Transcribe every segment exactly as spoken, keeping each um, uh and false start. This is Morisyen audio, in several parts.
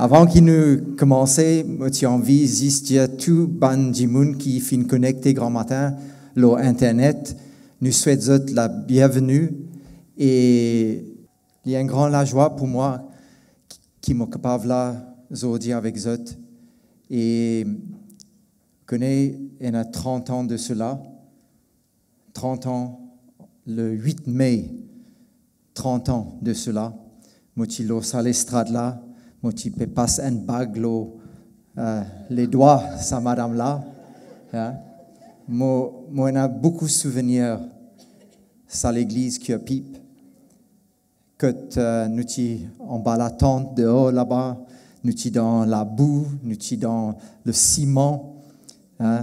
Avan ki nou koumanse, mo ti anvi zis dir tou bann dimoun ki finn konekte gramatin lor internet, nou swet zot labienveni e li enn gran lazwa pou mwa ki mo kapav la zordi avek zot. E kone, ena trant an de sela, trant an, le wit me, trant an de sela, mo ti lor sa lestrad la, mo ti pe pas enn bag lor, eh, ledwa sa madam la, eh. Mo, mo ena boukou souvenir sa legliz Kirpip. Kot, eh, nou ti anba latant deor laba, nou ti dan labou, nou ti dan lesiman, eh.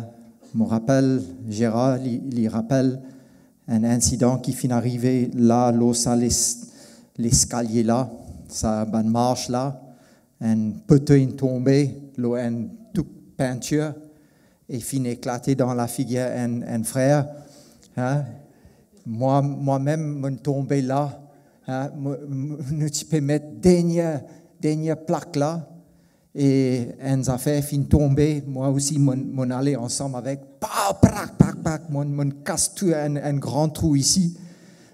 Mo rapel, Gérard, li, li rapel enn insidan ki finn arive la, lor sa les-, leskalie la, sa bann mars la, enn poto inn tonbe lor enn touk pintir, e finn eklate dan lafigir enn, enn frer, eh. Mwa, mwa mem, mo'nn tonbe la, eh. Mo, mo, nou ti pe met dernie, dernie plak la, e enn zafer finn tonbe, mwa osi mo'nn, mo'nn ale ansam avek, pa, prak, prak, prak, mo'nn, mo'nn kas tou enn, enn gran trou isi,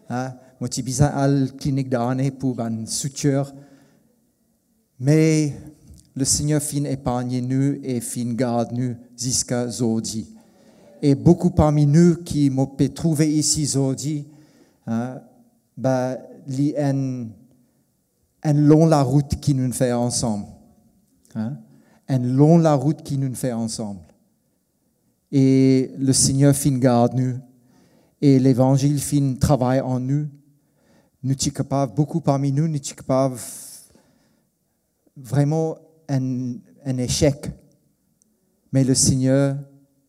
eh. Mo ti bizin al klinik Darney pou bann suture. Me Lesegner finn epargne nou e finn gard nou ziska zordi. E boukou parmi nou ki mo pe trouve isi zordi, eh, be, li enn, enn long larout ki nou'nn fer ansam. Eh? Enn long larout ki nou'nn fer ansam. E Lesegner finn gard nou, e levanzil finn travay an nou. Nou ti kapav, boukou parmi nou, nou ti kapav vreman enn, enn esek. Me Lesegner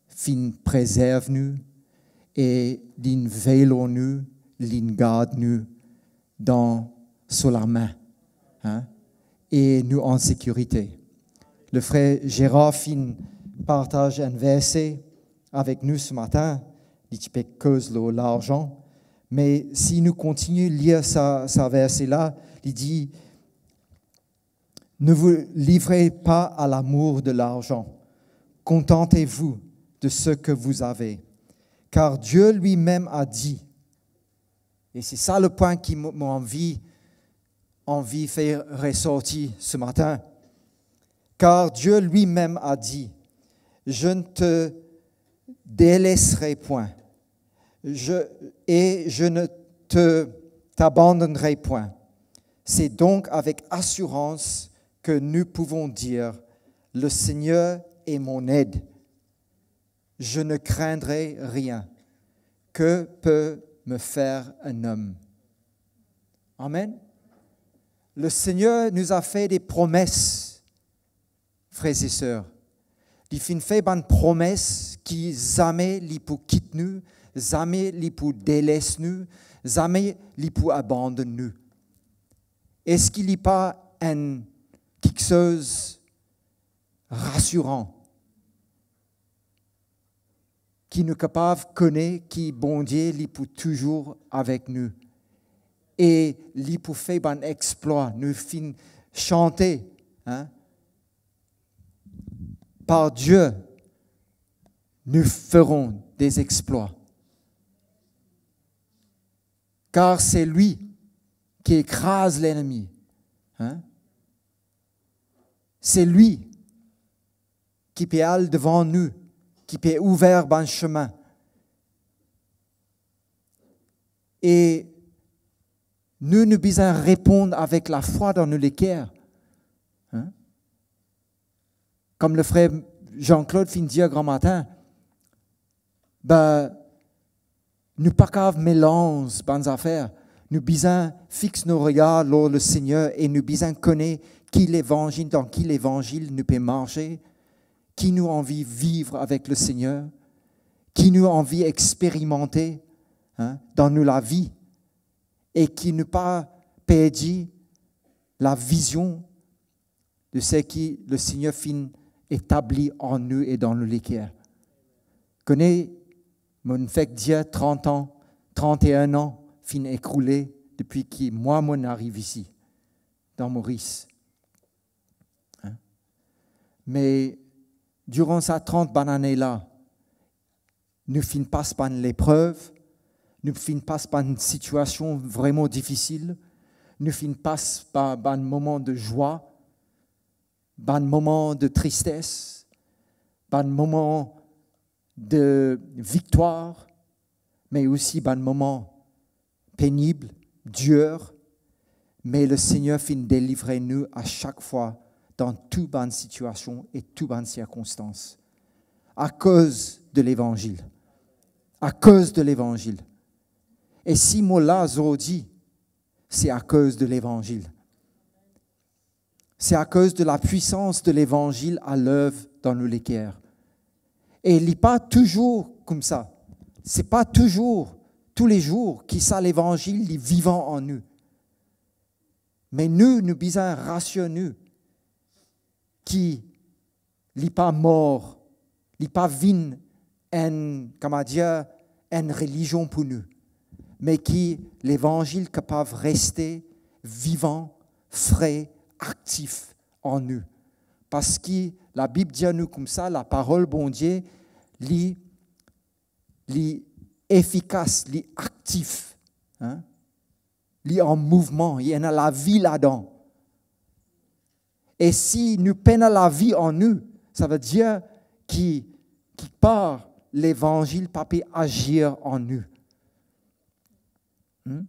finn prezerv nou, e li'nn vey lor nou, li'nn gard nou dan so lame, eh, e nou an sekirite. Le frer Gérard finn partaz enn verse avek nou se matin, li ti pe koz lor larzan, me si nou kontigne lir sa, sa verse la, li dir, Ne vous livrez pas à l'amour de l'argent. Contentez-vous de ce que vous avez. Car Dieu lui-même a dit, e se sa lepwin ki mo, mo anvi, anvi fer resorti se matin. Car Dieu lui-même a dit, je ne te délaisserai point, je, et je ne te, t'abandonnerai point. C'est donc avec assurance que nous pouvons dire, le Seigneur est mon aide. Je ne craindrai rien. Que peut me faire un homme? Amen. Le Seigneur nous a fait des promesses, frères et sœurs. Li finn fer bann promes ki zame li pou kit nou, zame li pou deles nou, zame li pou abandonn nou. Eski li pa enn kiksoz rasiran ki nou kapav kone ki Bondie li pou touzour avek nou e li pou fer bann explwa? Nou finn sante, hein? Par Dieu, nous ferons des exploits. Car c'est lui qui écrase l'ennemi. Hein? C'est lui ki pe al devan nou, ki pe ouver bann sime. E nou, nou bizin reponn avek lafwa dan nou leker. Hein? Kom le frer Jean-Claude finn dir gramatin, be, nou pa kav melanz bann zafer. Nou bizin fix nou regar lor Lesegner e nou bizin kone ki levanzil, dan ki levanzil nou pe marse, ki nou anvi viv avek Lesegner, ki nou anvi experimante, hein, dan nou lavi, e ki nou pa perdi lavizion de seki Lesegner finn etabli an nou e dan nou leker. Kone, mo'nn fek dir trant an, trant-e-enn an finn ekoule depi ki mwa mo'nn ariv isi, dan Moris. Hein? Me diran sa trant bann ane la, nou finn pas bann leprev, nou finn pas bann sitiasion vremem difisil, nou finn pas par bann moman de zwa, bann moman de tristes, bann moman de viktwar, me osi bann moman penib, dir, me Lesegner finn delivre nou a sak fwa dan tou bann sitiasion e tou bann sirkonstans. Akoz de Levanzil. Akoz de Levanzil. E si mo la zordi, se akoz de Levanzil. Se akoz de lapwisans de Levanzil a lev dan nou leker. E li pa touzour koumsa. Se pa touzour, toulezour, ki sa Levanzil, li vivan an nou. Me nou, nou bizin rasir nou ki li pa mor, li pa vinn enn, kouma dir, enn relizion pou nou, me ki Levanzil kapav reste vivan, fre, aktif an nou. Parski Labib dir nou koumsa, laparol Bondie, li, li efikas, li aktif, hein? Li an mouvman, li ena lavi ladan. E si nou pena lavi an nou, savedir ki, kikpar, Levanzil pa pe azir an nou. Hmm?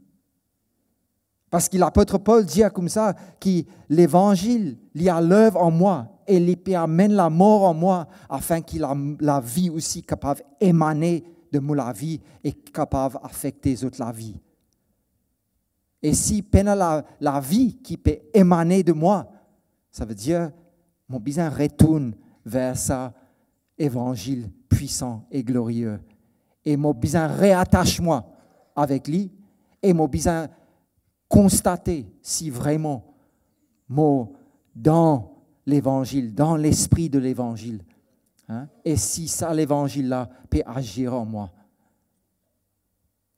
Parski lapot Pol dir koumsa ki Levanzil, li a lev an mwa e li pe amenn lamor an mwa, afin ki la, lavi osi kapav emane de mo lavi e kapav afekte zot lavi. E si pena la, lavi ki pe emane de mwa, savedir mo bizin retourn ver sa Levanzil pwisan e glorie. E mo bizin reatas mwa avek li, e mo bizin konstate si vremem mo dan Levanzil, dan lespri de Levanzil, hein? E si sa Levanzil la pe azir an mwa.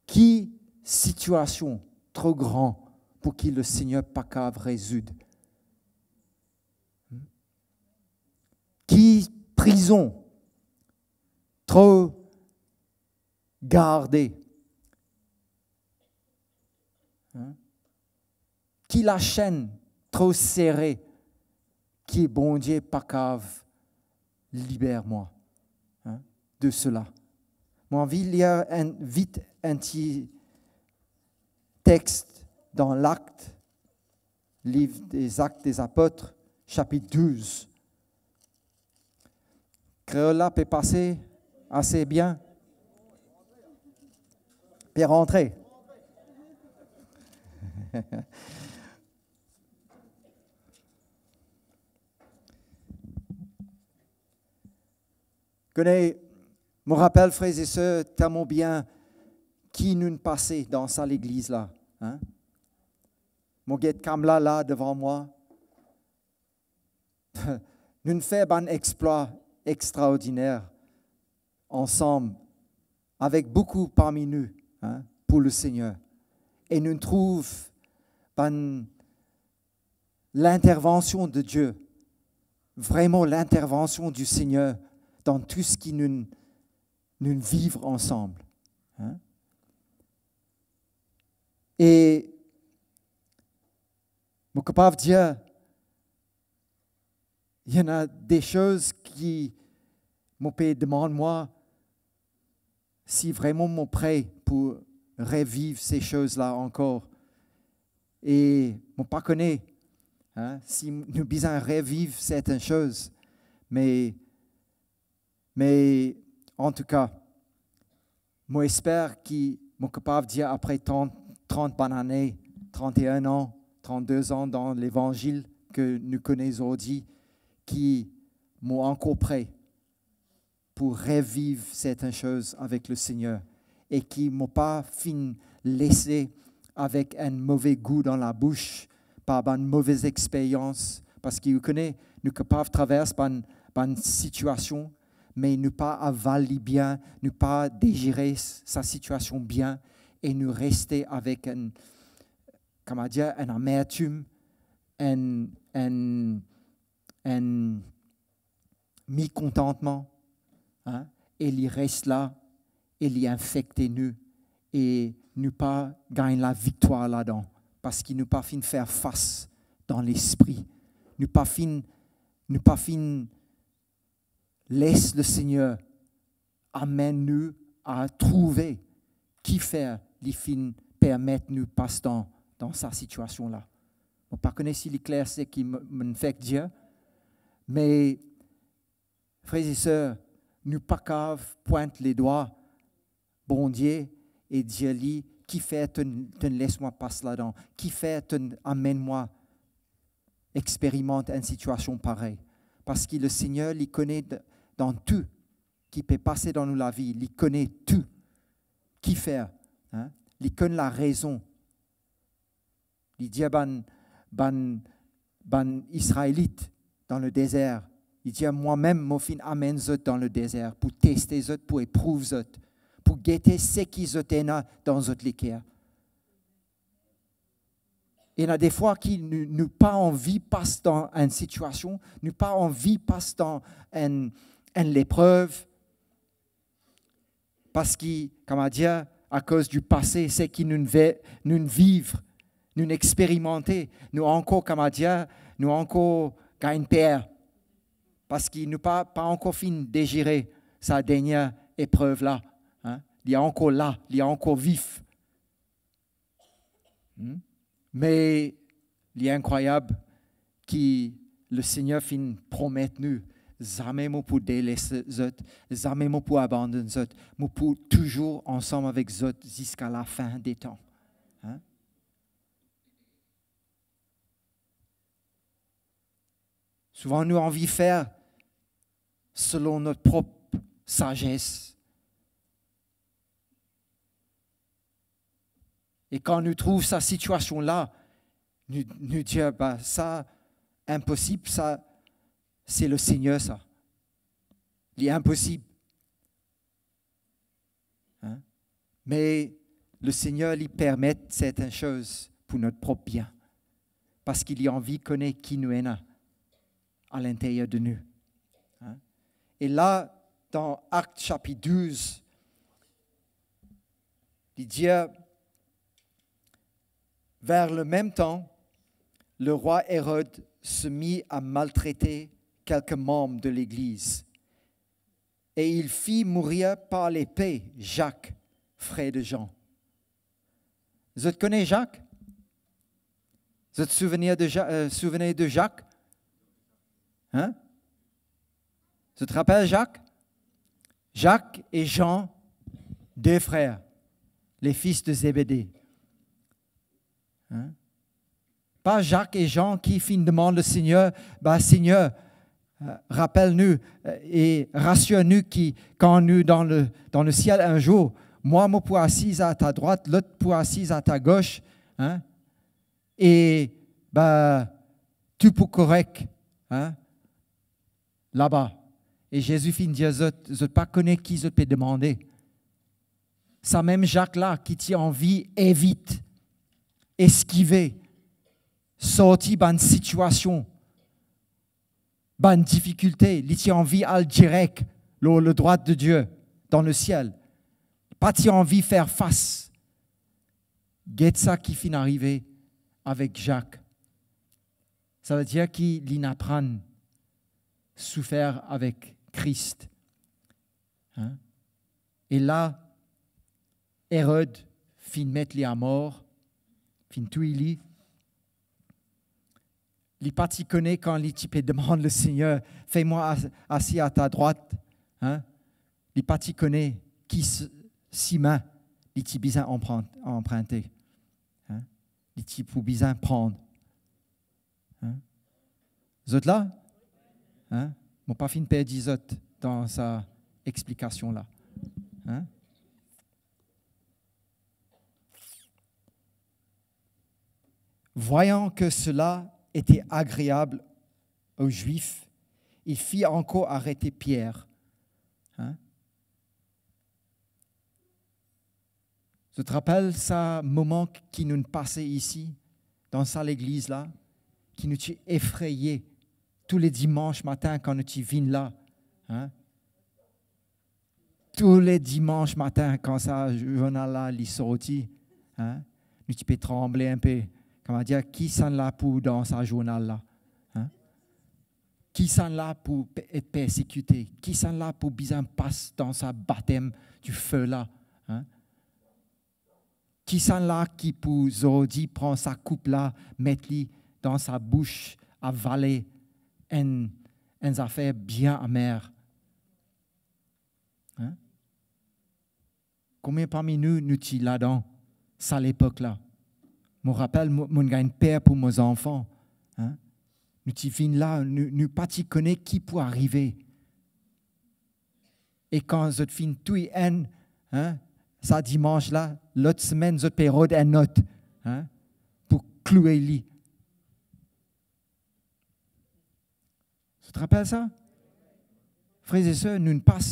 Ki sitiasion tro gran pou ki Lesegner pa kapav rezoud? Ki prizon tro garde? Hein? Ki lasenn tro sere ki Bondie pa kapav liber mwa, hein, de sela? Mo anvi lir enn, vit enn ti text dan Lakt, liv des Actes des Apôtres, sapit douz. Kreol la pe pase ase bien? Pe rantre? Kone, mo rapel, frer e ser, telman bien ki nou'nn pase dan sa legliz la, hein? Mo get Kamla la devan mwa. Nou'nn fer bann explwa extraordiner ansam avek boukou parmi nou, hein, pou Lesegner. E nou'nn trouv bann lintervansion de Die, vremem lintervansion di Segner dan tou seki nou'nn, nou'nn viv ansam, hein. E mo kapav dir, ena de soz ki mo pe demann mwa si vremem mo pre pou reviv se soz la ankor. E mo pa kone, hein, si nou bizin reviv sertin soz, me, me antouka, mo esper ki mo kapav dir apre trant, trant bann ane, trant-e-enn an, trant-de-an dan Levanzil ke nou kone zordi, ki mo ankor pre pou reviv sertin soz avek Lesegner, e ki mo pa finn lese avek enn move gou dan labous par bann move experyans, parski ou kone, nou kapav travers bann, bann sitiasion, me nou pa aval li bien, nou pa dezire sa sitiasion bien, e nou reste avek enn, kouma dir, enn amertim, enn, enn, enn mikontantman, hein, e li res la, e li infekte nou, e nou pa gagn laviktwar ladan, parski nou pa finn fer fas dan lespri. Nou pa finn, nou pa finn les Lesegner amenn nou a trouve kifer li finn permet nou pas dan, dan sa sitiasion la. Mo pa kone si li kler seki mo, mo fek dir, me frer e ser, nou pa kav pwint ledwa Bondie e dir li, "Kifer to'nn, to'nn les mwa pas ladan? Kifer to'nn amenn mwa experimant enn sitiasion parey?" Parski Lesegner, li kone d-, dan tou ki pe pase dan nou lavi, li kone tou. Kifer, hein? Li konn larezon. Li dir bann, bann, bann Izraelit dan ledezer, li dir, "Mwa mem, mo finn amenn zot dan ledezer pou teste zot, pou eprouv zot, pou gete seki zot ena dan zot leker." Ena defwa ki nou, nou pa anvi pas dan enn sitiasion, nou pa anvi pas dan enn, enn leprev, parski, kouma dir, akoz di pase, seki nou'nn ve-, nou'nn viv, nou'nn experimante, nou ankor, kouma dir, nou ankor gagn per, parski nou pa, pa ankor finn dezire sa dernie eprev la, hein? Li ankor la, li ankor vif. Hmm? Me li inkrwayab ki Lesegner finn promet nou, "Zame mo pou deles zot, zame mo pou abandonn zot, mo pou touzour ansam avek zot ziska lafin de tan." Hein? Souvan nou anvi fer selon not prop sazes. E kan nou trouv sa sitiasion la, nou, nou dir, "Ba, sa inposib, sa, se Lesegner sa. Li inposib." Hein? Me Lesegner, li permet sertin soz pou not prop bien, parski li anvi kone ki nou ena a linteryer de nou. Hein? E la, dan Akt sapit douz, li dir, "Vers le même temps, le roi Hérode se mit à maltraiter quelques membres de l'Église, et il fit mourir par l'épée Jacques, frère de Jean." Zot kone Jacques? Zot souvenir de Ja-, euh, souvenir de Jacques? Hein? Zot rapel Jacques? Jacques e Jean, de frer, les fils de Zébédée. Hein? Pa Jacques e Jean ki finn demann Lesegner, "Ba Segner, euh, rapel nou, euh, e rasir nou ki kan nou dan le, dan lesiel enn zour, mwa mo pou asiz a ta drwat, lot pou asiz a ta gos, hein, e, ba, tou pou korek, hein, laba." E Zezi finn dir zot, "Zot pa kone ki zot pe demande." Sa mem Jacques la ki ti anvi evit, eskive, sorti bann sitiasion, bann difikilte, li ti anvi al direk lor ledrwat de Die, dan lesiel. Pa ti anvi fer fas. Get sa ki finn arive avek Jacques. Savedir ki li'nn aprann soufer avek Kris. Hein? E la, Erod finn met li amor, finn touy li. Li pa ti kone kan li ti pe demann Lesegner, "Fer mwa as-, asiz a ta drwat," hein? Li pa ti kone ki s-, simin li ti bizin anpran-, anprinte, hein? Li ti pou bizin pran. Hein? Zot la? Hein? Mo pa finn perdi zot dan sa explikasion la. Hein? Voyant que cela était agréable aux Juifs, il fit encore arrêter Pierre. Hein? Zot rapel sa moman ki nou pase isi, dan sa legliz la, ki nou ti efreye tou le dimans matin kan nou ti vinn la, Hein? Tou le dimans matin, kan sa zournal la, li sorti, hein, nou ti pe tranble inpe. Kouma dir, kisannla pou dan sa zournal la? Hein? Kisannla pou pe-, et persekite? Kisannla pou bizin pas dan sa batem dife la? Hein? Kisannla ki pou zordi pran sa koup la, met li dan sa bous, avale enn, enn zafer bien amer? Hein? Konbien parmi nou, nou ti ladan sa lepok la? Mo rapel, mo, mo'nn gagn per pou mo zanfan. Hein? Nou ti vinn la, nou, nou pa ti kone ki pou arive. E kan zot finn touy enn, hein, sa dimans la, lot semenn zot pe rod enn lot, hein, pou kloue li. Zot rapel sa? Fre e ser, nou'nn pas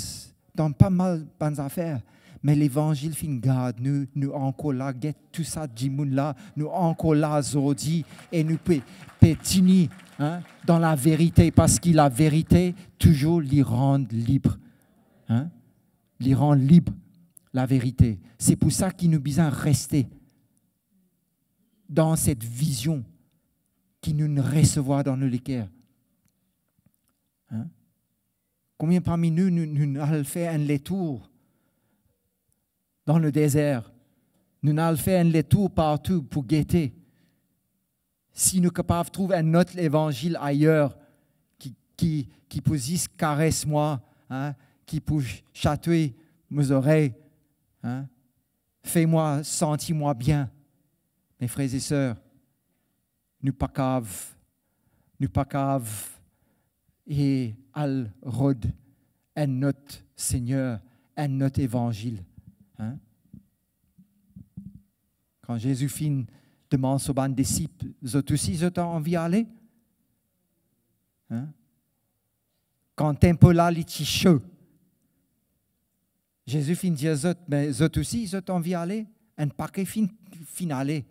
dan pa mal bann zafer, me levanzil finn gard nou, nou ankor la, get tou sa dimoun la, nou ankor la zordi, e nou pe, pe tini, hein, dan laverite, parski laverite touzour li rann lib. Hein? Li rann lib, laverite. Se pou sa ki nou bizin reste dan set vizion ki nou resevwar dan nou leker. Hein? Konbien parmi nou, nou, nou al fer enn letour dan le dezer? Nou al fer enn letour partou pou gete si nou kapav trouv enn lot levanzil ayer ki, ki, ki pou zis kares mwa, hein, ki pou chatouy mo zorey, hein, fer mwa santi mwa bien. Me fre e ser, nou pa kav, nou pa kav e al rod enn lot Segner, enn lot evanzil. Hein? Kan Zezi finn demann so bann disip, zot osi, zot anvi ale? Hein? Kan tenp la, li ti so, Zezi finn dir zot, "Me zot osi, zot anvi ale?" Enn pake finn, finn ale.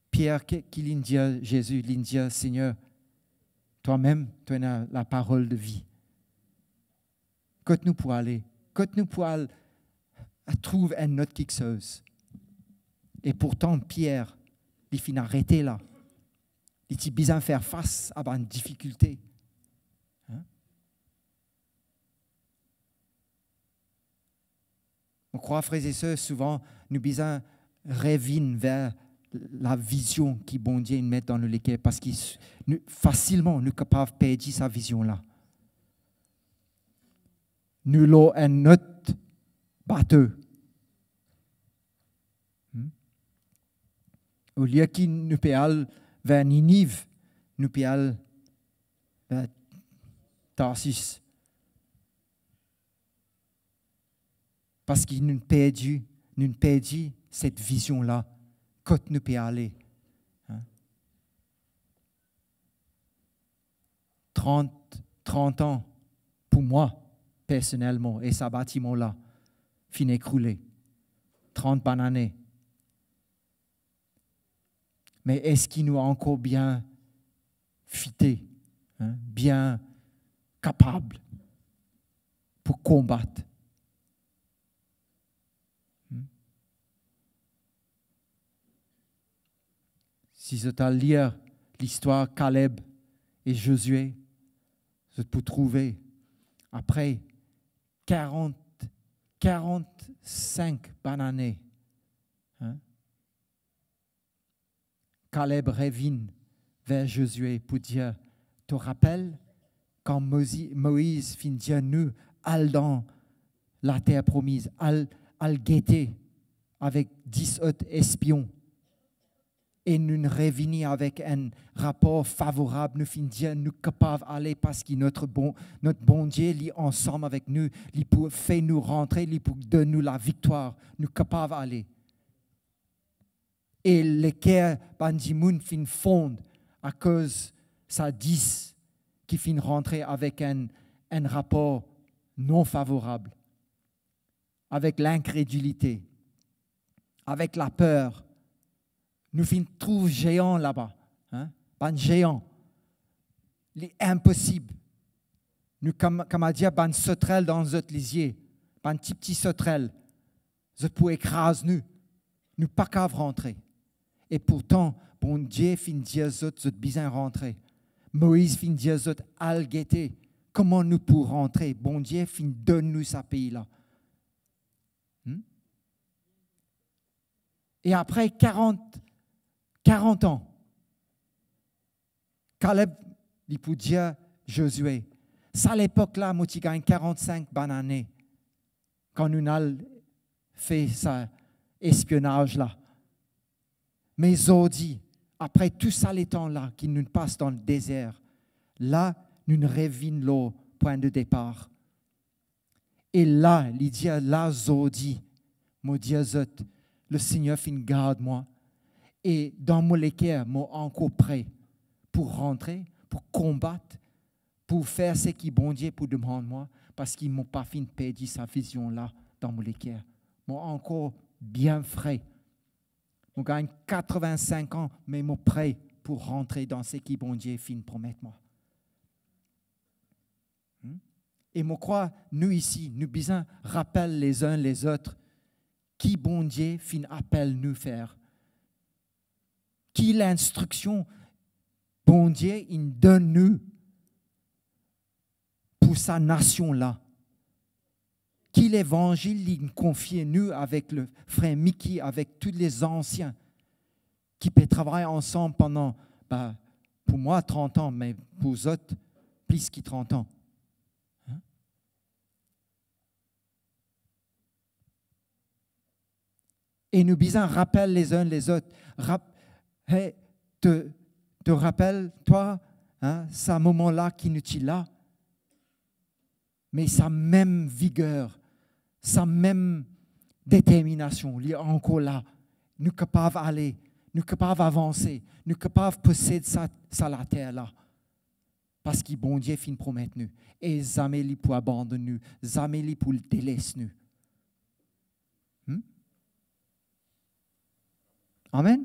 Pier ki, ki linn dir Zezi, linn dir, "Segner, twamem, to ena laparol de vi. Kot nou pou ale? Kot nou pou al trouv enn lot kiksoz?" E pourtan, Pier, li finn arete la. Li ti bizin fer fas a bann difikilte. Hein? Mo krwar, fre e ser, souvan nou bizin revinn ver lavizion ki Bondie inn met dan nou leker, parski s-, nou, fasilman nou kapav perdi sa vizion la. Nou lor enn lot bato. Hmm? Olie ki nou pe al ver Niniv, nou pe al ver Tarsis. Parski nou perdi, nou perdi set vizion la, kot nou pe ale. Hein? Trant, trant an pou mwa, personelman, e sa batiman la finn ekroule. Trant bann ane. Me eski nou ankor bien fite, hein, bien kapab pou konbat? Hmm? Si zot al lir listwar Kaleb e Zozie, zot pou trouve, apre karant, karant-sink bann ane, hein, Kaleb revinn ver Zozie pou dir, "To rapel kan Mozi-, Moiz finn dir nou, 'Al dan later promiz, al, al gete avek dis lot espion'?" E nou revini avek enn rapor favorab, nou finn dir nou kapav ale parski notre bon, notre Bondie, li ansam avek nou, li pou fer nou rantre, li pou donn nou laviktwar, nou kapav ale. E leker bann dimoun finn fond akoz sa dis ki finn rantre avek enn, enn rapor non favorab, avek linkredilite, avek laper. Nou finn trouv zean laba, hein? Bann zean. Li inposib. Nou kam-, kamadir bann sotrel dan zot lizie, bann tipti sotrel, zot pou ekraz nou. Nou pa kav rantre. E pourtan, Bondie finn dir zot, zot bizin rantre. Moiz finn dir zot, al gete kouma nou pou rantre. Bondie finn donn nou sa pei la. Hmm? E apre karant, karant an, Kaleb, li pou dir Zozie, sa lepok la, mo ti gagn karant-sink bann ane, kan nou al fer sa espionaz la. Me zordi, apre tou sa letan la ki nou pas dan dezer, la nou revinn lor pwin de depar. E la, li dir, la zordi, mo dir zot, Lesegner finn gard mwa, e dan mo leker, mo ankor pre pou rantre, pou konbat, pou fer seki Bondie pou demann mwa, parski mo pa finn perdi sa vizion la dan mo leker. Mo ankor bien fre. Mo gagn katreven-sink an, me mo pre pou rantre dan seki Bondie finn promet mwa. Hmm? E mo krwar, nou isi, nou bizin rapel les uns les autres ki Bondie finn apel nou fer. Ki linstriksion Bondie inn donn nou pou sa nasion la. Ki levanzil li inn konfie nou avek le frer Miki, avek tou les ansien ki pe travay ansam pandan, ba, pou mwa, trant an, me pou zot, plis ki trant an. Hein? E nou bizin rapel les uns les autres. Rap-, he, to, to rapel twa, hein, sa moman la ki nou ti la. Me sa mem viger, sa mem determinasion, li ankor la. Nou kapav ale, nou kapav avanse, nou kapav posed sa, sa later la. Parski Bondie finn promet nou, e zame li pou abandonn nou, zame li pou deles nou. Hmm? Amen.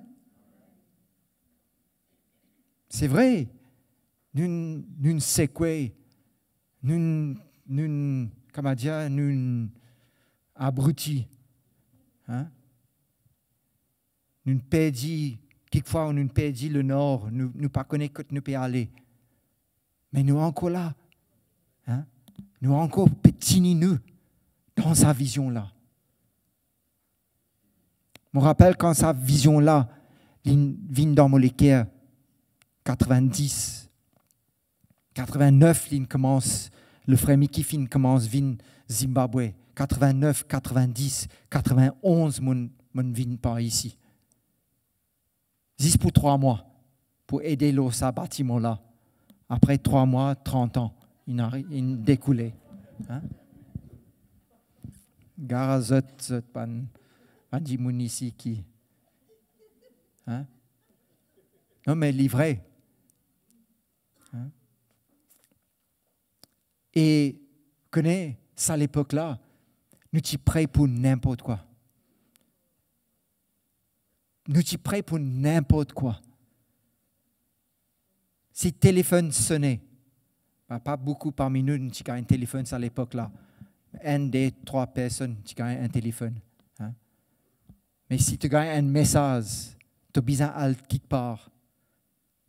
Se vre, nou, nou sekwe, nou, nou, kouma dir, nou abrouti. Hein? Nou perdi, kikfwa nou perdi lenor, nou, nou pa kone kot nou pe ale. Me nou ankor la. Hein? Nou ankor pe tini nou dan sa vizion la. Mo rapel kan sa vizion la, li vinn dan mo leker, katrevin-dis, katrevin-nef, li koumans, le frer Miki finn koumans vinn Zimbabwe. Katrevin-nef, katrevin-dis, katrevin-onz, mo, mo vinn par isi. Zis pou trwa mwa, pou ede lor sa batiman la. Apre trwa mwa, trant an, inn ari-, inn dekoule. Hein? Gar zot, zot bann, bann dimoun isi ki, hein? Non, me li vre. Hein? E, kone, sa lepok la, nou ti pre pou ninport kwa. Nou ti pre pou ninport kwa. Si telefonn sone, pa, pa boukou parmi nou, nou ti gagn telefonn sa lepok la. Enn, de, trwa personn ti gagn enn telefonn. Hein? Me si to gagn enn mesaz, to bizin al kikpar,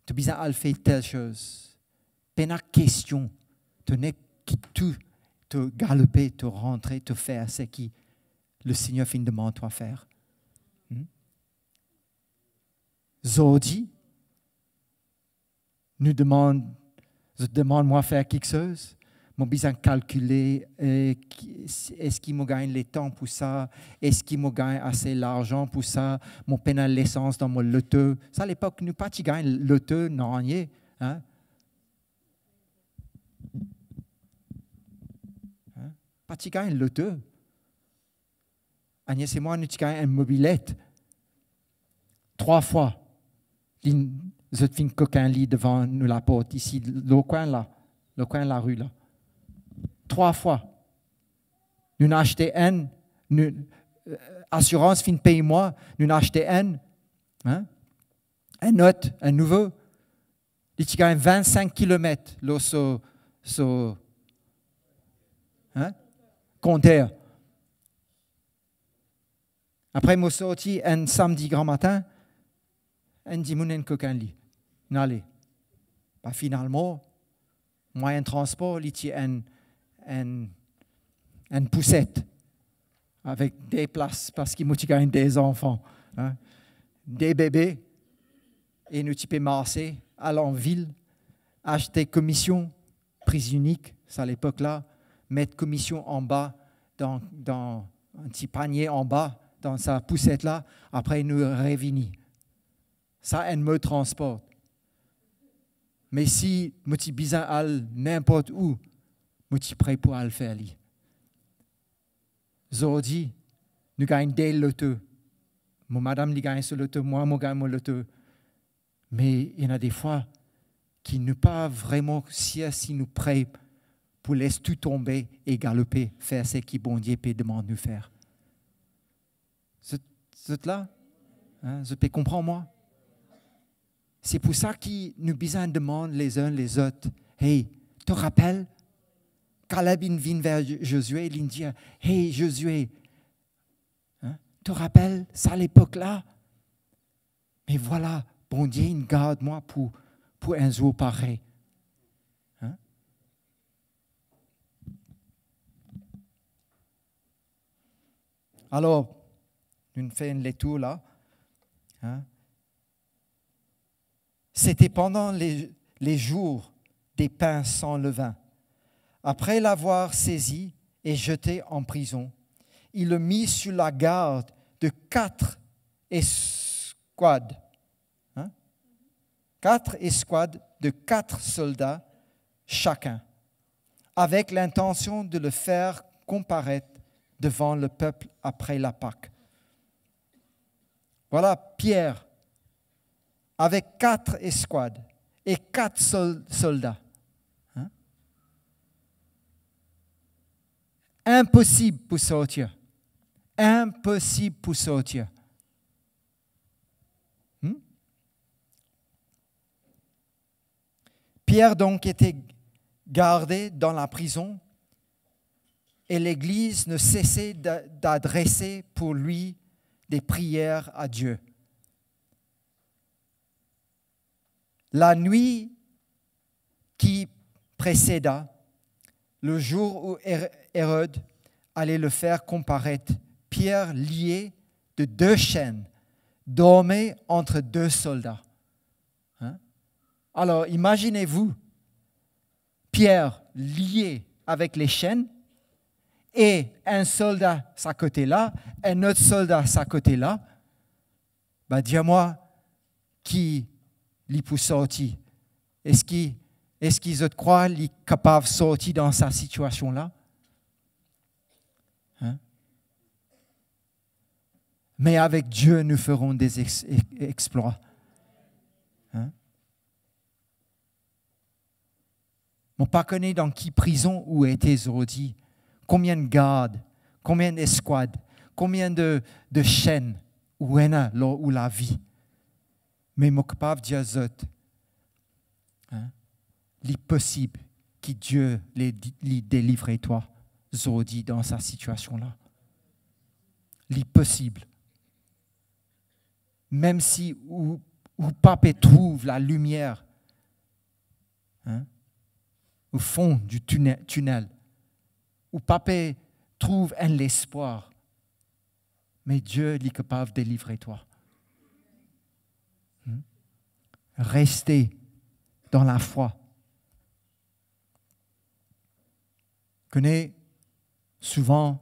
to bizin al fer tel soz. Pena kestion, to nek kit tou, to galope, to rantre, to fer seki Lesegner finn demann twa fer. Hmm? Zordi, nou demann, zot demann mwa fer kiksoz, mo bizin kalkile, eh, ki, eski mo gagn letan pou sa, eski mo gagn ase larzan pou sa, mo pena lesans dan mo loto. Sa lepok, nou pa ti gagn loto, nanye, hein? Hein? Pa ti gagn loto. Agnès e mwa, nou ti gagn enn mobilet. Trwa fwa, li, zot finn kokin li devan nou laport isi, lor kwin la, lor kwin lari la. Trwa fwa. Nou'nn aste enn, nou, eh, asirans finn pey mwa, nou'nn aste enn, hein? Enn lot, enn nouvo. Li ti gagn vinn-sink kilomet lor so, so, Hein? Konter. Apre mo sorti enn samdi gramatin, enn dimoun inn kokin li, inn ale. Ba finalman, mwayin transpor, li ti enn, enn, enn pouset avek de plas, parski mo ti gagn de zanfan, hein, de bebe, e nou ti pe marse, al anvil, aste komision, priz inik, sa lepok la, met komision anba, dan, dan enn ti panie anba, dan sa pouset la, apre nou revini. Sa enn mod transpor. Me si mo ti bizin al ninport ou, mo ti pre pou al fer li. Zordi, nou gagn de loto. Mo madam, li gagn so loto, mwa, mo gagn mo loto. Me ena defwa ki nou pa vreman sir si nou pre pou les tou tonbe e galope, fer seki Bondie pe demann nou fer. Zot, zot la? Hein, zot pe konpran mwa? Se pou sa ki nou bizin demann les uns les autres. Hey, to rapel? Kaleb inn vinn ver Jo-, Zozie, li inn dir, "Hey, Zozie, hein, to rapel sa lepok la? Me vwala, Bondie inn gard mwa pou, pou enn zour parey." Hein? Alor, nou fer enn letour la. Hein? C'était pendant les, les jours des pains sans levain. Après l'avoir saisi et jeté en prison, il le mit sous la garde de quatre escouades. Hein? Quatre escouades de quatre soldats chacun, avec l'intention de le faire comparaître devant le peuple après la Pâque. Voilà Pierre avec quatre escouades et quatre sol-, soldats. Hein? Impossible pour sortir. Impossible pour sortir. Hmm? Pierre donc était gardé dans la prison et l'Église ne cessait d'a-, d'adresser pour lui des prières à Dieu. La nuit qui précéda le jour où Hér-, Hérode allait le faire comparaître, Pierre, lié de deux chaînes, dormait entre deux soldats. Hein? Alors, imaginez-vous, Pierre lié avec les chaînes et un soldat sa kote la, un autre soldat sa kote la. Ba, dir mwa ki li pou sorti. Eski, eski zot krwar li kapav sorti dan sa sitiasion la? Hein? Mais avec Dieu, nous ferons des ex-, ex-, exploits. Hein? Mo pa kone dan ki prizon ou ete zordi, konbien gard, konbien eskwad, konbien de, de senn ou ena lor ou lavi. Me mo kapav dir zot, hein, li posib ki Die li, li delivre twa zordi dan sa sitiasion la. Li posib. Mem si ou, ou pa pe trouv lalimier, hein, au fond du tunnel, tunnel, ou pa pe trouv enn lespwar, me Die li kapav delivre twa. Hmm? Reste dan lafwa. Kone, souvan,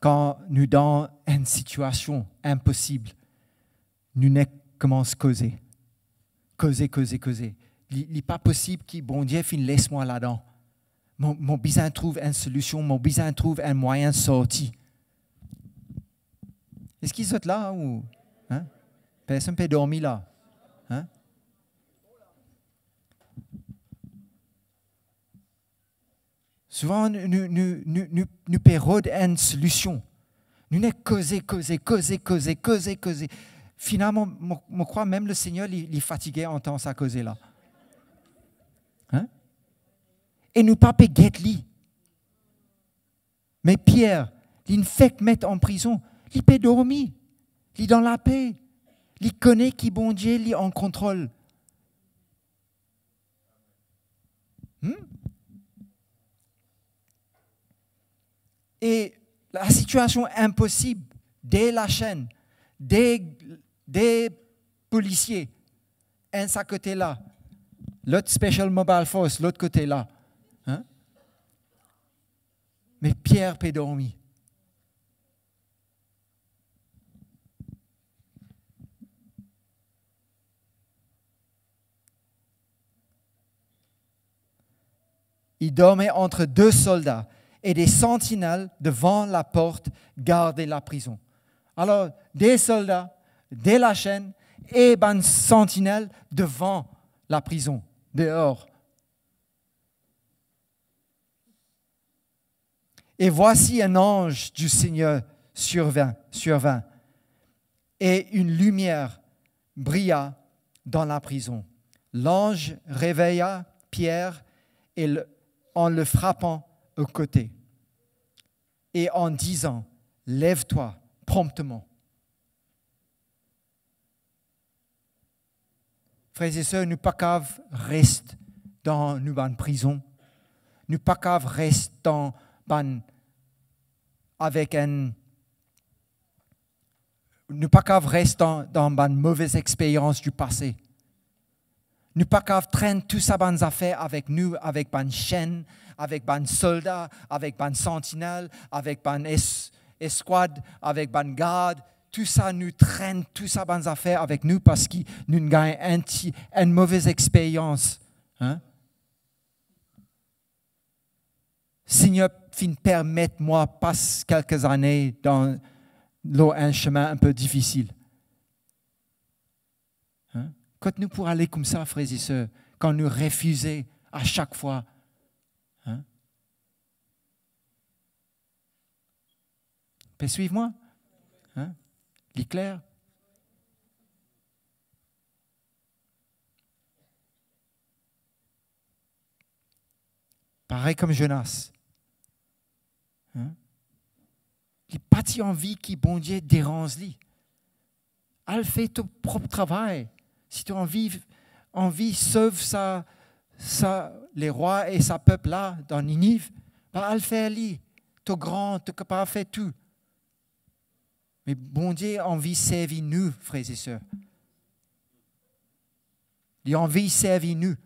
kan nou dan enn sitiasion inposib, nou nek koumans koze. Koze, koze, koze. Li, li pa posib ki Bondie finn les mwa ladan. Mo, mo bizin trouv enn solision, mo bizin trouv enn mwayin sorti. Eski zot la ou, hein? Personn pe dormi la, hein? Souvan nou, nou, nou, nou, nou, nou pe rod enn solision. Nou nek koze, koze, koze, koze, koze, koze. Finalman, mo, mo krwar mem Lesegner li, li fatige antann sa koze la. Hein? E nou pa pe get li. Me Pier, li'nn fek met an prizon, li pe dormi, li dan lape, li kone ki Bondie li an kontrol. Hmm? E la sitiasion inposib, de lasenn, de, de polisie, enn sa kote la, lot Special Mobile Force lot kote la. Hein? Me Pier pe dormi. Il dormait entre deux soldats et des sentinelles devant la porte gardaient la prison. Alor, de solda, de lasenn e bann santinel devan laprizon, deor. Et voici un ange du Seigneur survint, survint, et une lumière brilla dans la prison. L'ange réveilla Pierre et le- en le frappant au côté et en disant, lève-toi promptement. Frer e ser, nou pa kav res dan nou bann prizon. Nou pa kav res dan bann, avek enn, nou pa kav res dan, dan bann move experyans di pase. Nou pa kav trenn tou sa bann zafer avek nou, avek bann senn, avek bann solda, avek bann santinel, avek bann es-, eskwad, avek bann gard. Tou sa, nou trenn tou sa bann zafer avek nou parski nou gagn enn ti, enn move experyans. Hein? Segner finn permet mwa pas kelke zane dan, lor enn semin inpe difisil. Hein? Kot nou pou ale koumsa, frer e ser, kan nou refize a sak fwa? Hein? Pe swiv mwa? Hein? Li kler? Parey kouma Jonas. Hein? Li pa ti anvi ki Bondie deranz li. Al fer to prop travay. Si to anvi, anvi sov sa, sa lerwa e sa pep la dan Niniv, be al fer li. To gran, to kapav fer tou. Me Bondie anvi servi nou, frer e ser. Li anvi servi nou.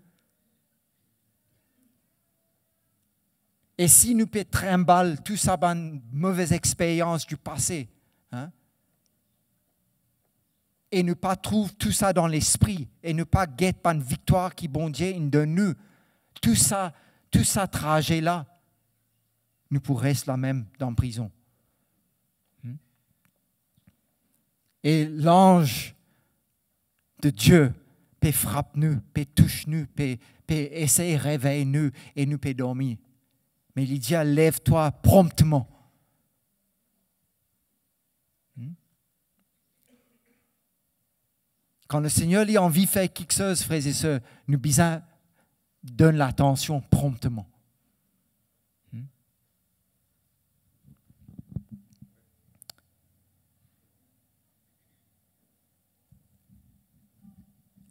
E si nou pe trinbal tou sa bann move experyans di pase, hein, e nou pa trouv tou sa dan lespri, e nou pa get bann viktwar ki Bondie inn donn nou, tou sa, tou sa traze la, nou pou res lamem dan prizon. Hmm? E lanz de Die pe frap nou, pe tous nou, pe, pe esey revey nou e nou pe dormi. Me li dir, lève-toi promptement. Hmm? Kan Lesegner li anvi fer kiksoz, frer e ser, nou bizin donn latansion promptement. Hmm?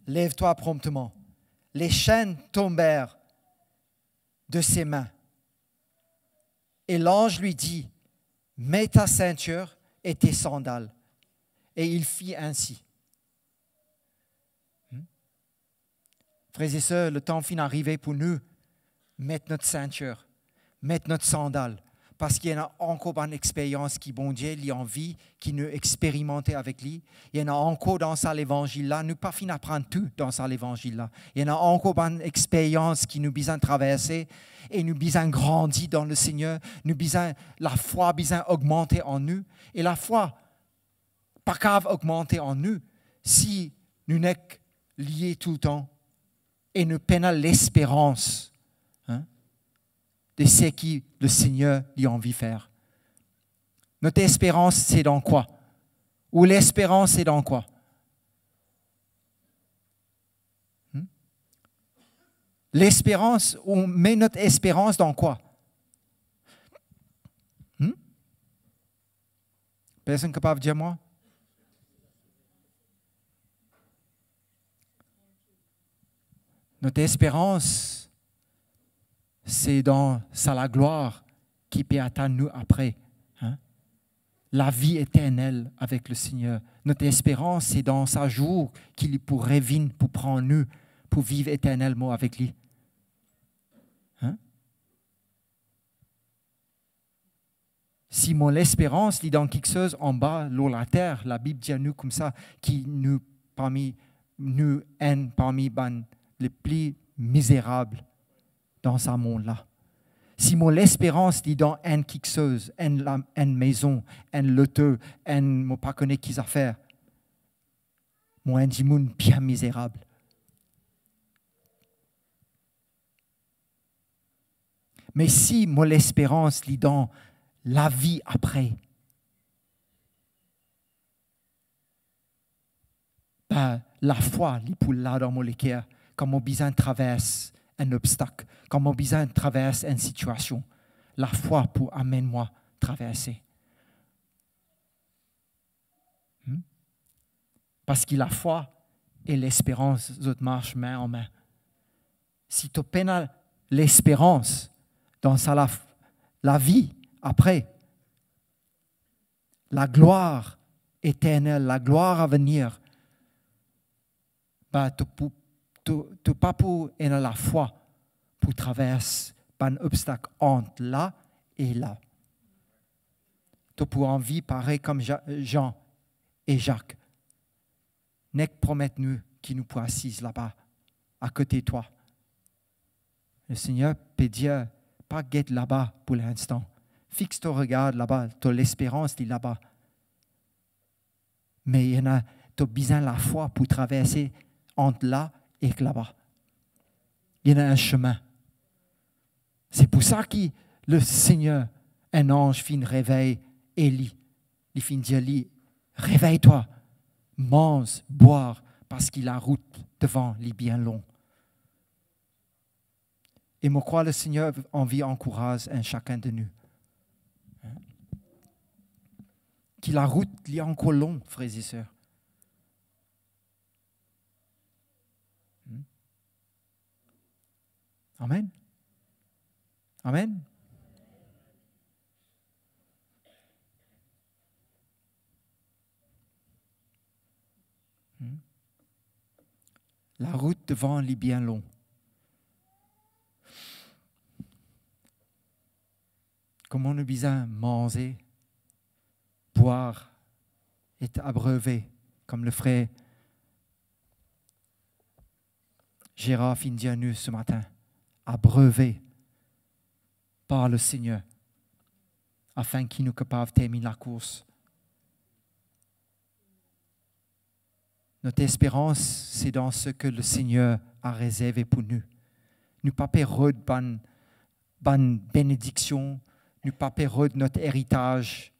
Lève-toi promptement. Les chaînes tombèrent de ses mains. Et l'ange lui dit, mets ta ceinture et tes sandales. Et il fit ainsi. Hmm? Frer e ser, letan finn arive pou nou met nou sintir, met nou sandal, parski ena ankor bann experyans ki Bondie li anvi ki nou experimante avek li. Ena ankor dan sa levanzil la, nou pa finn aprann tou dan sa levanzil la. Ena ankor bann experyans ki nou bizin traverse e nou bizin grandi dan Lesegner, nou bizin, lafwa bizin ogmante an nou. E lafwa pa kav ogmante an nou si nou nek lie toultan e nou pena lesperans, hein, de seki Lesegner li anvi fer. Notre espérance, c'est dans quoi? Ou lesperans, c'est dans quoi? Hmm? Lesperans, ou met nou lesperans dan kwa? Personn kapav dir mwa? Not esperans, se dan sa laglwar ki pe atann nou apre, hein? Lavi eternel avek Lesegner. Not esperans, se dan sa zour ki li pou revinn pou pran nou, pou viv eternelman avek li. Hein? Si mo lesperans li dan kiksoz anba lor later, Labib dir nou koumsa ki nou parmi, nou enn parmi bann lepli mizerab dan sa mond la. Si mo lesperans li dan enn kiksoz, enn la-, enn mezon, enn loto, enn mo pa kone ki zafer, mo enn dimoun bien mizerab. Me si mo lesperans li dan lavi apre, be lafwa li pou la dan mo leker, kan mo bizin travers enn obstak, kan mo bizin travers enn sitiasion, lafwa pou amenn mwa traverse. Hmm? Parski lafwa e lesperans, zot mars min an min. Si to pena lesperans dan sa laf-, lavi apre, laglwar eternel, laglwar avenir, be to pou, to, to pa pou ena lafwa pou travers bann obstak ant la e la. To pou anvi parey kom Ja-, Jan e Zak. Nek promet nou ki nou pou asiz laba, akote twa. Lesegner pe dir, pa get laba pou linstan. Fix to regar laba, to lesperans li laba. Me ena, to bizin lafwa pou traverse ant la ek laba. Ena enn semin. Se pou sa ki Lesegner, enn anz finn revey Eli. Li finn dir li, "Revey twa, manz, bwar, parski larout devan li bien long." E mo krwar Lesegner anvi ankouraz enn sakenn de nou. Ki larout li ankor long, frer e ser. Hmm? Amen. Amen. Hmm? Larout devan li bien long. Kouma nou bizin manze, bwar, et abreuvé, kom le frer Gérard finn dir nou se matin, abreuvé par Lesegner, afin ki nou kapav terminn lakours. Not esperans, se dan seki Lesegner a rezerve pou nou. Nou pa pe rod bann, bann benediksion, nou pa pe rod not eritaz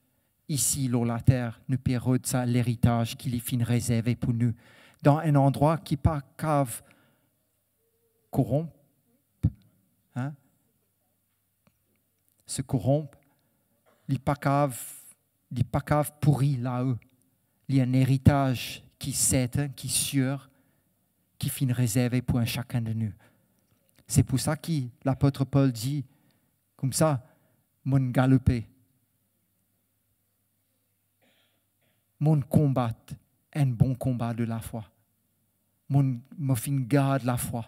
isi lor later, nou pe rod sa leritaz ki li finn rezerve pou nou, dan enn landrwa ki pa kav koronp, hein? Se koronp, li pa kav, li pa kav pouri lao. Li enn eritaz ki sertin, ki sir, ki finn rezerve pou enn sakenn de nou. Se pou sa ki lapot Pol dir koumsa, "Mo'nn galoupe." Mo'nn konbat enn bon konba de lafwa. Mo'nn, mo finn gard lafwa.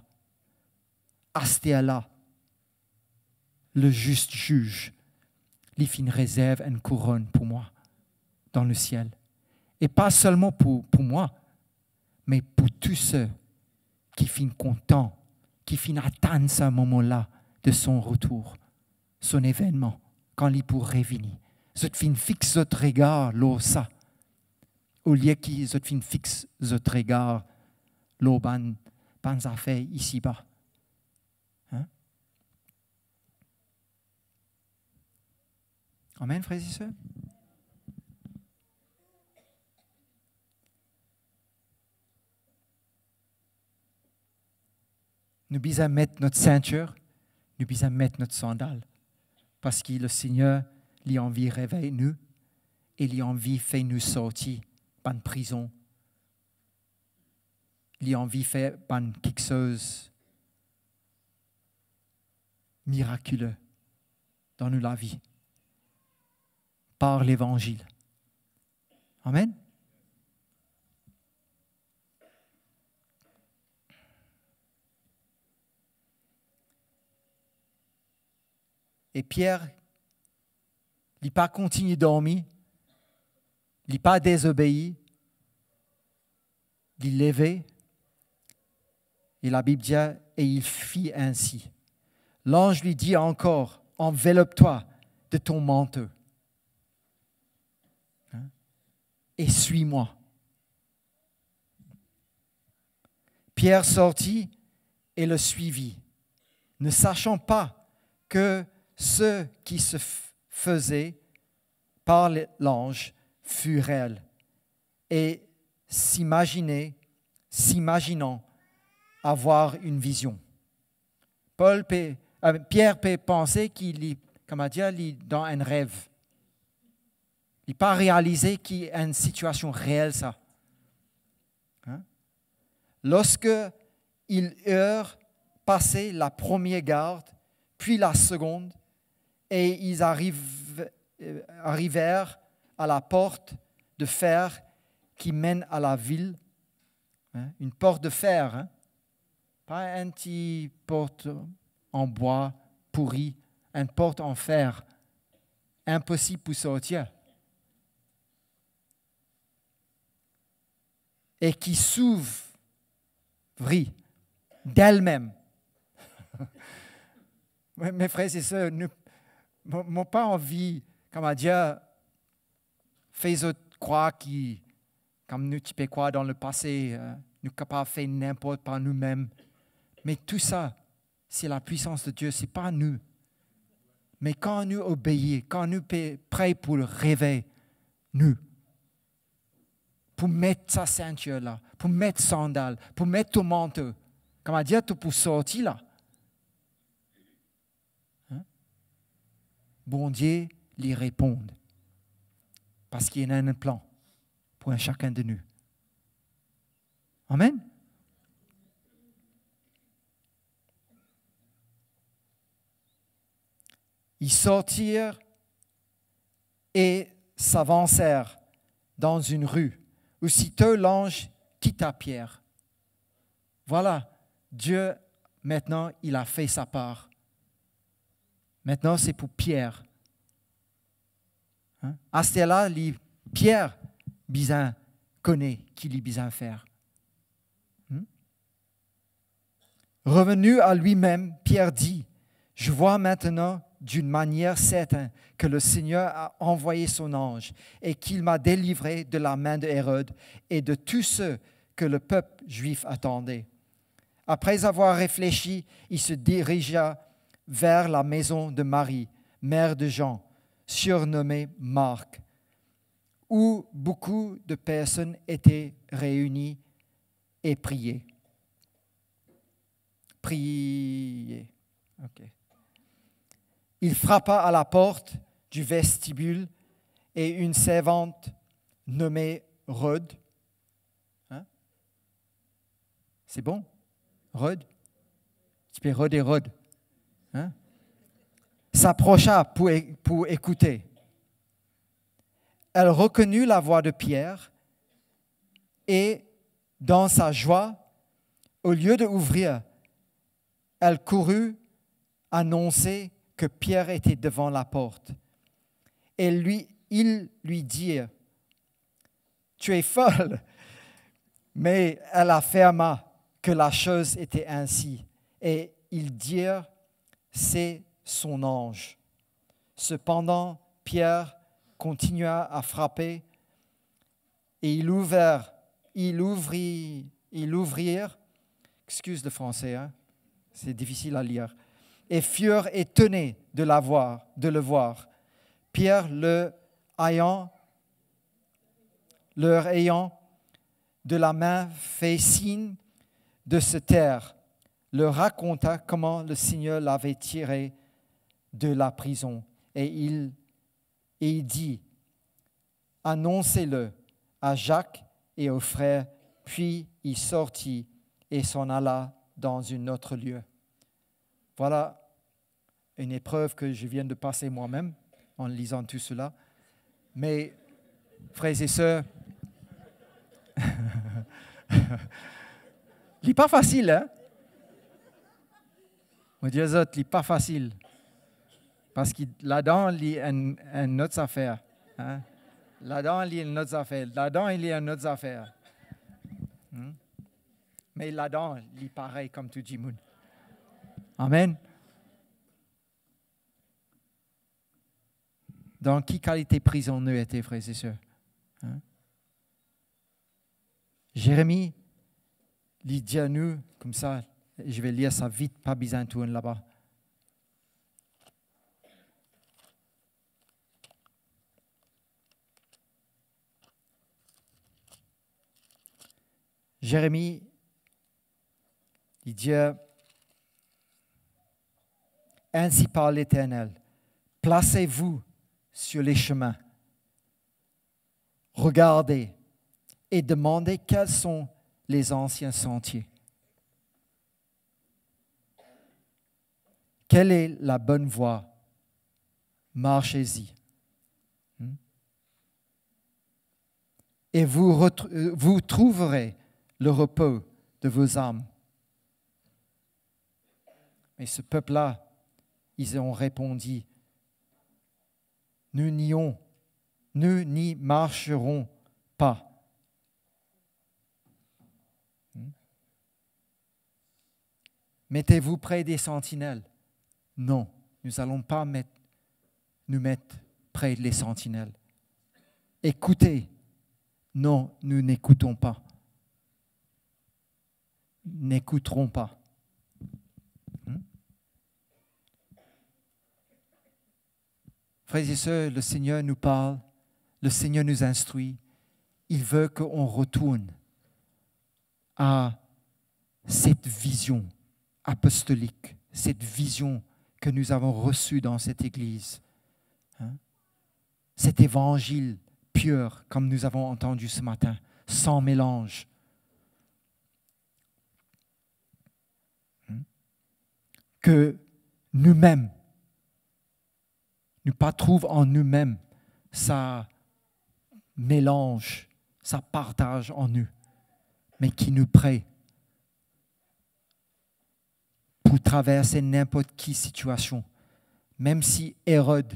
Asterla, le zis ziz, li finn rezerv enn kouronn pou mwa dan lesiel. E pa selman pou, pou mwa, me pou tou seki finn kontan, ki finn atann sa moman la de son retour, son evennman, kan li pou revini. Zot finn fix zot regar lor sa, olie ki zot finn fix zot regar lor bann, bann zafer isiba. Hein? Amen, frer e ser. Nou bizin met not sintir, nou bizin met not sandal, parski Lesegner, li anvi revey nou, e li anvi fer nou sorti bann prizon. Li anvi fer bann kiksoz mirakile dan nou lavi par levanzil. Amen. E Pier, li pa kontign dormi, li pa dezobei, li leve, e Labib dir, et il fit ainsi. L'ange lui dit encore, enveloppe-toi de ton manteau, hein, et suis-moi. Pierre sortit et le suivit, ne sachant pas que ce qui se f-, faisait par le-, l'ange fut réel, et s'imaginer, s'imaginant avoir une vision. Paul pe, euh, Pierre pe panse ki li, kouma dir, li dan enn rev. Li pa realize ki enn sitiasion reel sa. Hein? Lorsque ils eurent passé la première garde, puis la seconde, et ils arriv-, euh, arrivèrent à la porte de fer qui mène à la ville, hein, une porte de fer, hein, pa enn ti port an bwa pouri, enn port an fer, inposib pou sortir. Et qui s'ouvrit d'elle-même. Mes, mes frères et sœurs, nou, mo, mo pa anvi, kouma dir, fer zot krwar ki, kouma nou ti pe krwar dan lepase, euh, nou kapav fer ninport par noumem. Me tou sa, c'est la puissance de Dieu, se pa nou. Me kan nou obei, kan nou pe pre pou revey nou, pou met sa sintir la, pou met sandal, pou met to manto, kouma dir to pou sorti la. Hein? Bondie li reponn. Parski ena enn plan pou enn sakenn de nou. Amen. Ils sortirent et s'avancèrent dans une rue. Aussitôt l'ange quitta Pierre. Voilà, Dieu maintenant, il a fait sa part. Maintenant, c'est pour Pierre. Hein? Aster la, li, Pierre bizin kone ki li bizin fer. Hmm? Revenu à lui-même, Pierre dit, je vois maintenant d'une manière certaine que le Seigneur a envoyé son ange et qu'il m'a délivré de la main de Hérode et de tous ceux que le peuple juif attendait. Après avoir réfléchi, il se dirigea vers la maison de Marie, mère de Jean, surnommé Marc, où beaucoup de personnes étaient réunies et priaient. Priaient. Ok. Il frappa à la porte du vestibule et une servante nommée Rhode. Hein? C'est bon? Rhode? Ti pe rod e rod. Hein? S'approcha pour é-, pour écouter. Elle reconnut la voix de Pierre et, dans sa joie, au lieu de ouvrir, elle courut annoncer que Pierre était devant la porte. Et lui, ils lui dirent, tu es folle. Mais elle affirma que la chose était ainsi. Et ils dirent, c'est son ange. Cependant, Pierre continua à frapper et ils ouvrirent, ils ouvrirent, ils ouvrirent, excuse le français, hein, c'est difficile à lire, et furent étonnés de la voir, de le voir. Pierre, le ayant, leur ayant de la main fait signe de se taire, leur raconta comment le Seigneur l'avait tiré de la prison. Et il, et il dit, Anonse-le a Zak e o frer, puis il sortit et s'en alla dans un autre lieu. Vwala une épreuve que je viens de passer moi-même en lisant tout cela. Mais, frères et sœurs, li pa fasil, hein? Mo dir zot, li pa fasil. Parski ladan li enn, enn lot zafer, hein? Ladan li enn lot zafer, ladan li enn lot zafer. Hmm? Me ladan li parey kom tou dimoun. Amen. Dan ki kalite prizon nou ete, frer e ser? Hein? Zeremi, li dir nou koumsa, je vais lire ça vite, pa bizin tourn laba. Zeremi, li dir, ainsi parle l'Éternel, placez-vous sur les chemins, regardez et demandez quels sont les anciens sentiers. Quelle est la bonne voie? Marchez-y. Hmm? Et vous retr-, euh, vous trouverez le repos de vos âmes. Mais ce peuple-là, ils ont répondu, nous n'y, nous n'y marcherons pas. Hmm? Mettez-vous près des sentinelles. Non, nous allons pas mettre, nous mettre près des sentinelles. Écoutez. Non, nous n'écoutons pas. N'écouterons pas. Hmm? Frères et sœurs, le Seigneur nous parle, le Seigneur nous instruit. Il veut qu'on retourne à cette vision apostolique, cette vision que nous avons reçue dans cette église. Hein? Cet évangile pur, comme nous avons entendu ce matin, sans mélange. Hmm? Que nou-mem, nou pa trouv an nou-mem sa melanz, sa partaz an nou, me ki nou pre pou traverse ninport ki sitiasion. Mem si Erod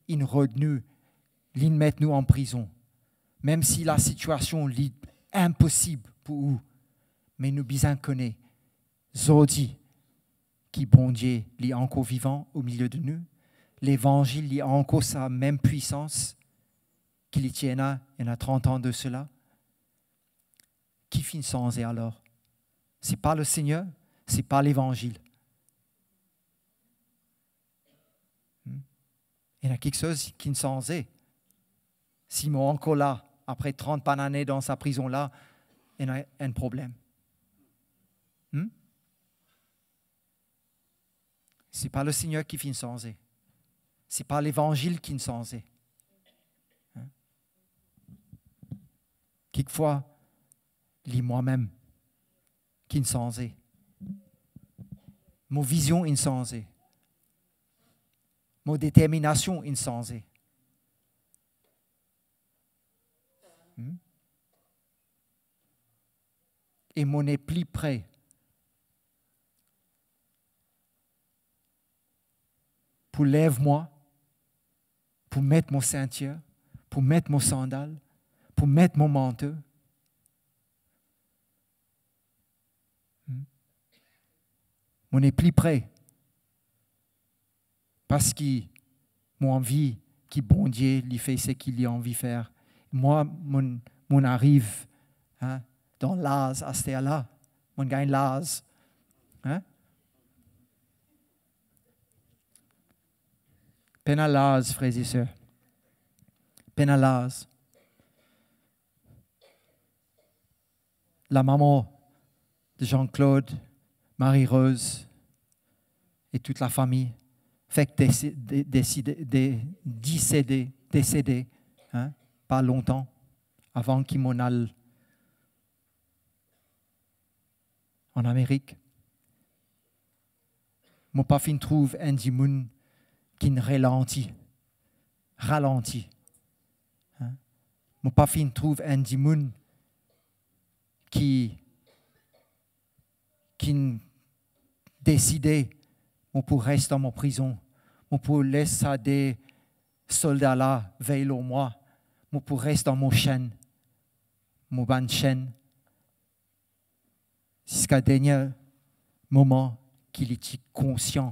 inn rod nou, li met nou an prizon, mem si lasitiasion li inposib pou ou, me nou bizin kone zordi ki Bondie li ankor vivan omilie de nou, levanzil li ankor sa mem pwisans ki li ti ena, ena trant an de sela. Ki finn sanze alor? Se pa Lesegner, se pa levanzil. Hmm? Ena kiksoz ki finn sanze. Si mo ankor la, apre trant bann ane dan sa prizon la, ena enn problem. Hmm? Se pa Lesegner ki finn sanze. Se pa levanzil ki finn sanze. Hein? Kikfwa, li mwa mem ki finn sanze. Mo vizion inn sanze. Mo determinasion inn sanze. Hmm? E mo nepli pre pou lev mwa, pou met mo sintir, pou met mo sandal, pou met mo manto. Hmm? Mo nepli pre. Parski mo anvi ki Bondie li fer seki li anvi fer. Mwa, mo, mo ariv, hein, dan laz aster la. Mo gagn laz. Hein? Pena laz, frer e ser. Pena laz. Lamamar de Jean-Claude, Marie-Rose e tout lafami fek desi-, de-, deside, de-, disede, desede, hein? pa lontan, avan ki mo'nn al an Amerik, mo pa finn trouv enn dimoun ki'nn ralanti, ralanti. Hein? Mo pa finn trouv enn dimoun ki, ki'nn deside, mo pou res dan mo prizon, mo pou les sa de solda la vey lor mwa, mo pou res dan mo senn, mo bann senn, ziska dernie moman ki li ti konsian,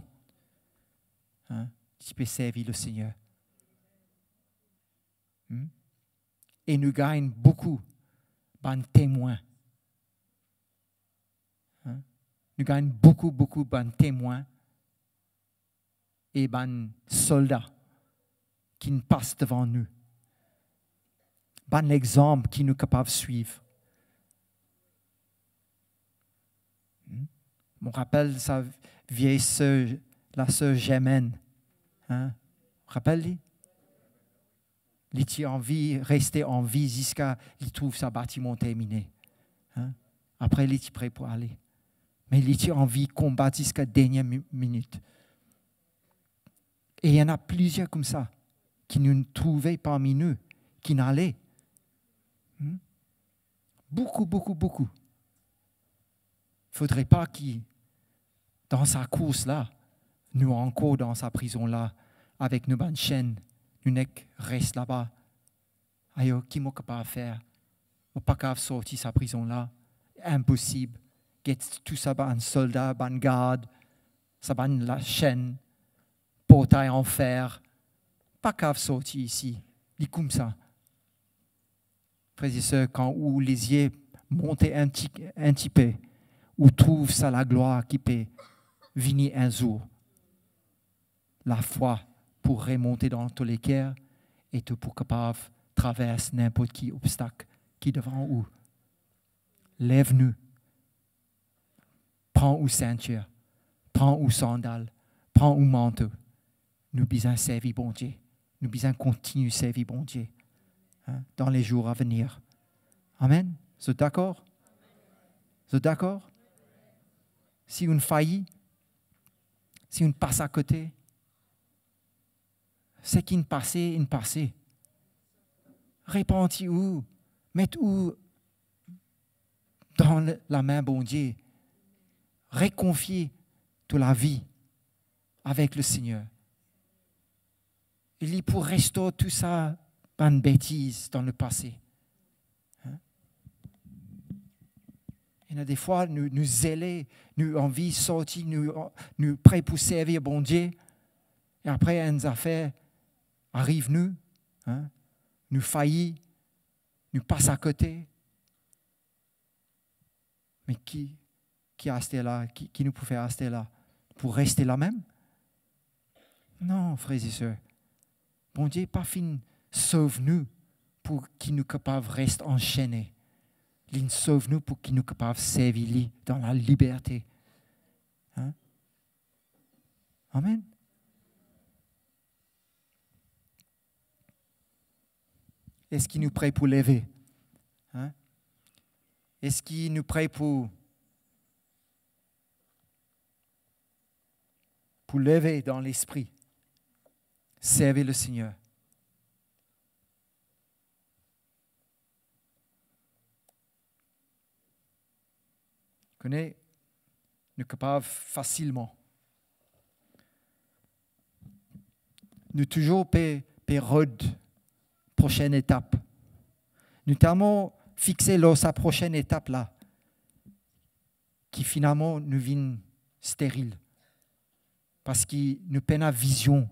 hein, ti pe servi Lesegner. Hmm? E nou gagn boukou bann temwin. Hein? Nou gagn boukou, boukou bann temwin e bann solda ki'nn pas devan nou. Bann lexanp ki nou kapav swiv. Hmm? Mo rapel sa vie ser, laser Germaine. Hein? Rapel li? Li ti anvi reste an vi ziska li trouv sa batiman termine. Hein? Apre, li ti pre pou ale. Me li ti anvi konbat ziska dernie mi-, minit. E ena plizier koumsa ki nou trouve parmi nou, ki'nn ale. Hmm? Boukou, boukou, boukou. Fodre pa ki dan sa kours la, nou ankor dan sa prizon la, avek nou bann senn, nou nek res laba. Ayo, ki mo kapav fer? Mo pa kapav sorti sa prizon la. Inposib. Get tou sa bann solda, bann gard, sa bann lasenn, portay an fer. Pa kapav sorti isi. Li koumsa. Frer e ser, kan ou lizie monte enn ti, enn tipe, ou trouv sa laglwar ki pe vini enn zour. Lafwa pou remonte dan to leker e to pou kapav travers ninport ki obstak ki devan ou. Lev nou. Pran ou sintir, pran ou sandal, pran ou manto. Nou bizin servi Bondie. Nou bizin kontigne servi Bondie, hein, dan le zour a venir. Amen. Zot dakor? Zot dakor? Si ou'nn fayi, si ou'nn pas akote, seki inn pase, inn pase. Repanti ou, met ou dan le, lame Bondie, rekonfie to lavi avek Lesegner. E li pou restor tou sa bann betiz dan lepase. Hein? Ena defwa, nou, nou zele, nou anvi sorti, nou, nou pre pou servi Bondie. E apre, enn zafer ariv nou, hein? Nou fayi, nou pas akote. Me ki, ki aster la, ki, ki nou pou fer aster la? Pou reste lamem? Non, frer e ser. Bondie pa finn sov nou pou ki nou kapav res ansene. Li sov nou pou ki nou kapav servi li dan laliberte. Hein? Amen. Eski nou pre pou leve? Hein? Eski nou pre pou, pou leve dan lespri, servi Lesegner? Kone, nou kapav fasilman, nou touzour pe, pe rod prosenn etap. Nou telman fixe lor sa prosenn etap la, ki finalman nou vinn steril. Parski nou pena vizion.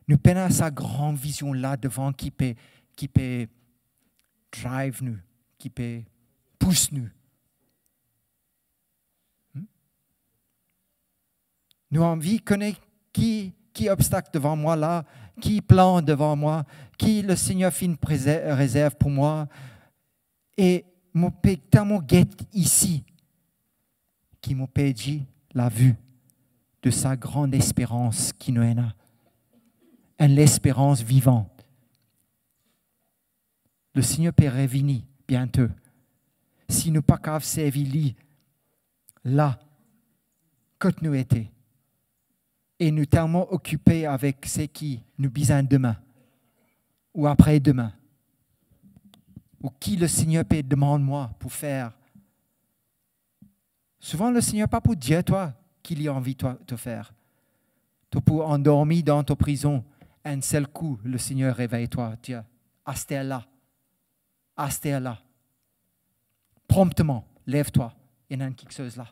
Nou pena sa gran vizion la devan ki pe, ki pe drive nou, ki pe pous nou. Hmm? Nou anvi kone ki, ki obstak devan mwa la, ki plan devan mwa, ki Lesegner finn preze-, rezerv pou mwa. E mo pe telman get isi ki mo perdi lavi de sa gran lesperans ki nou ena. Enn lesperans vivan. Lesegner pe revini biento. Si nou pa kapav servi li la, kot nou ete? E nou telman okipe avek seki nou bizin demin ou apre demin, ou ki Lesegner pe demann mwa pou fer. Souvan, Lesegner pa pou dir twa ki li anvi twa to fer. To pou andormi dan to prizon, enn sel kou, Lesegner revey twa, dir, aster la, aster la, promptement, lev twa, ena enn kiksoz la.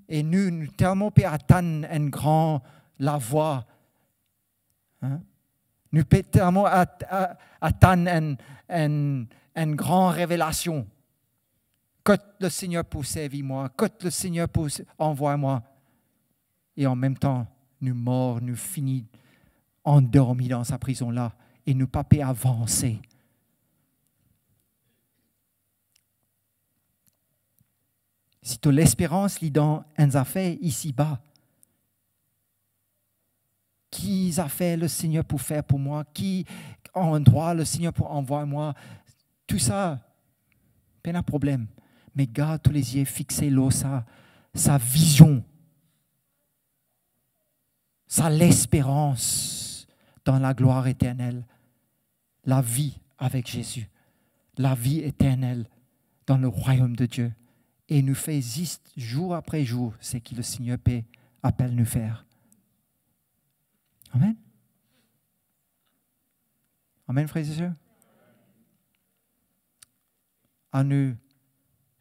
E nou, nou telman pe atann enn gran lavwa, hein? Nou pe telman at-, a-, atann enn, enn, enn gran revelasion. Kot Lesegner pou servi mwa, kot Lesegner pou s-, anvway mwa. E anmemtan, nou mor, nou fini andormi dan sa prizon la, e nou pa pe avanse. Si to lesperans li dan enn zafer isiba, ki zafer Lesegner pou fer pou mwa, ki andrwa Lesegner pou anvway mwa, tou sa, pena problem. Me gard to lezie fixe lor sa, sa vizion, sa lesperans dan laglwar eternel, lavi avek Zezi, lavi eternel dan le royaume de Dieu. E nou fer zis zour apre zour seki Lesegner pe apel nou fer. Amen. Amen, frer e ser. Anou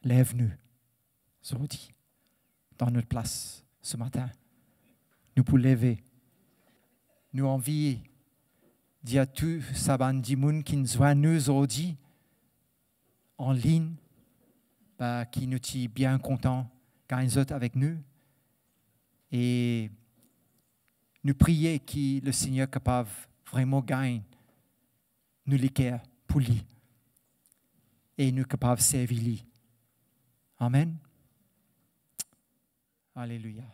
lev nou zordi dan nou plas se matin. Nou pou leve. Nou anvi dir a tou sa bann dimoun ki zwenn nou zordi an lign, ba, ki nou ti bien kontan gagn zot avek nou. E nou priye ki Lesegner kapav vreman gagn nou leker pou li e nou kapav servi li. Amen. Alelouya.